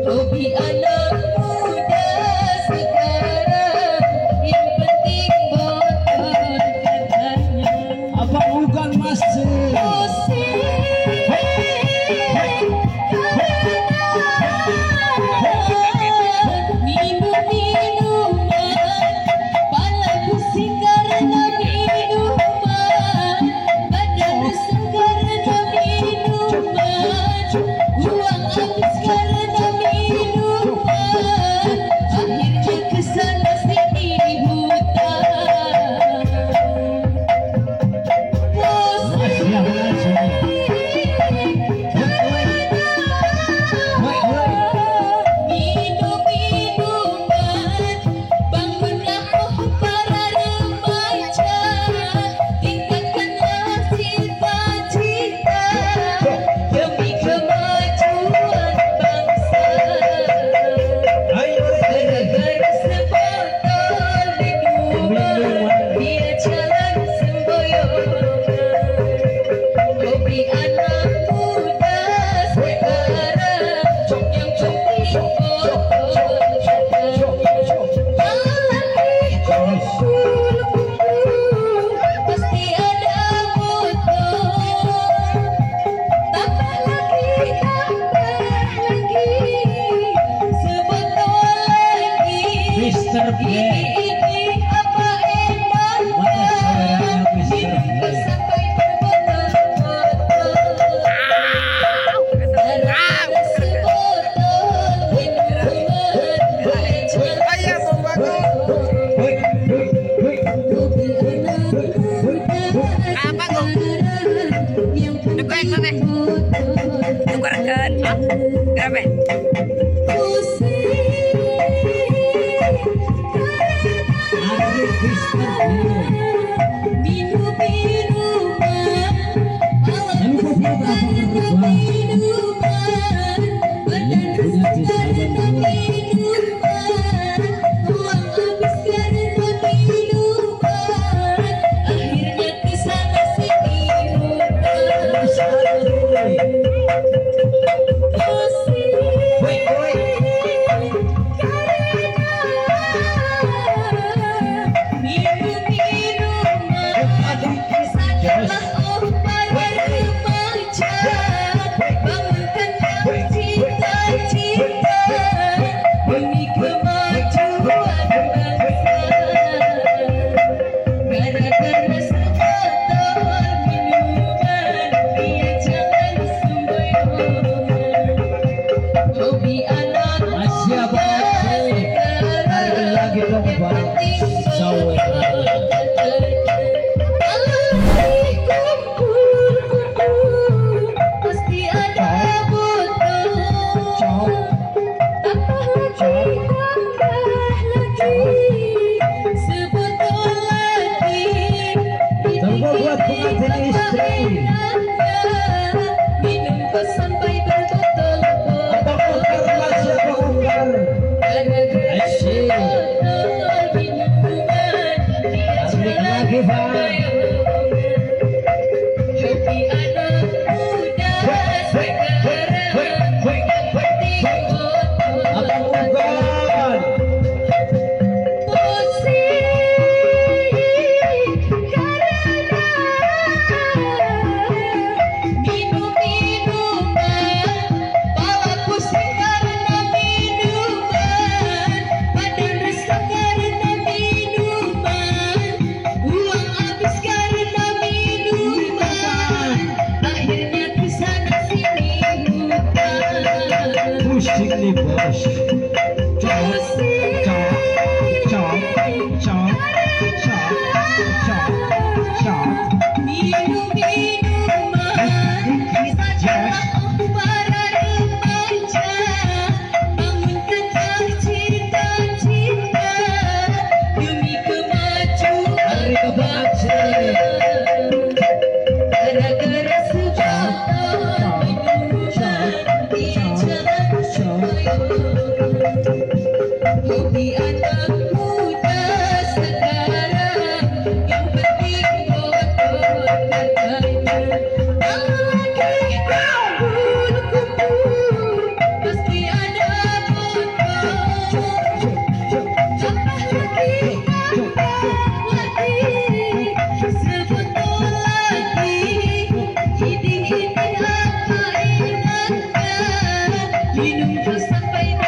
Hobi anak muda sekarang, yang penting botol katanya. Apa bukan masih? Pusing karena minum-minuman, pala pusing karena minuman, badan rusak karena minuman, uang habis karena minuman, akhirnya kesana sini hutang. Masih Pusing masih. karena Woi, woi. minum-minuman, bangunlah oh para remaja, tingkatkanlah cita-cita demi kemajuan bangsa. Ayo, Gara-gara sebotol minuman, minuman. dia jalan semboyongan. Hobi anak muda Woi, woi. sekarang, yang penting botol katanya. Kalau lagi kumpul-kumpul, pasti ada botol. Tambah lagi, sebotol lagi. Mister Ini Black. ini apa Mana enaknya, suaranya Mister minum kau Black? sampai berbotol-botol. Gara-gara sebotol minuman, dia jalan Ayah pembantu. Woi, woi, woi, Hobi anak woi, woi, muda woi. Apa kok? sekarang, yang Dukung penting apa? botol Tukarkan. katanya. Berapa? Pusing Asli Mister karena Black. minum-minuman, pala Jangan lupa pusing buat apa karena berdua minuman, badan yang punya rusak di karena Saban Dua. minuman, uang habis karena minuman, akhirnya kesana sini Mas hutang. Andre. Pusing Woi, woi. karena minum-minuman, Aduh, sadarlah jos. oh para Woi, woi, remaja, woi, bangunkanlah woi, woi, woi, woi, cita-cita woi, woi, demi woi, woi, woi, kemajuan woi, woi. bangsa. Gara-gara sebotol minuman, dia jalan semboyongan. Hobi anak Masih apa muda lagi? Tarik sekarang, lagi dong yang bang. penting Sawer. botol katanya. Kalau lagi kumpul-kumpul, pasti ada Cok, botol. cok, Tambah lagi, cok, tambah lagi, cok. sebotol lagi. Ini Tunggu buat ini pengantin apa istri. enaknya, minum kau sampai Apa ukar mas? berbotol-botol. Apa ukar? Gara-gara Asik. sebotol minuman, dia Tarik jalan lagi bang. semboyongan. Hobi anak muda Woi, woi, woi, woi, sekarang, woi, yang woi, penting woi. botol Apa katanya. bukan? Pusing karena minum-minuman, pala pusing karena minuman, badan rusak karena minuman, uang habis karena minuman, Minuman. akhirnya kesana sini hutang. Pusing nih bos. Cok, cok, cok, Pusing cok, karena cok, cok, cok. minum-minuman, Dikit jos. sadarlah oh para remaja, bangunkanlah cita-cita demi kemajuan Tarik ke bangsa. Aceh. Gara-gara Cok, sebotol cok, cok, minuman, dia cok, jalan cok. semboyongan. Hobi anak muda sekarang, yang penting botol katanya. Kalau lagi kumpul-kumpul, pasti ada Sampai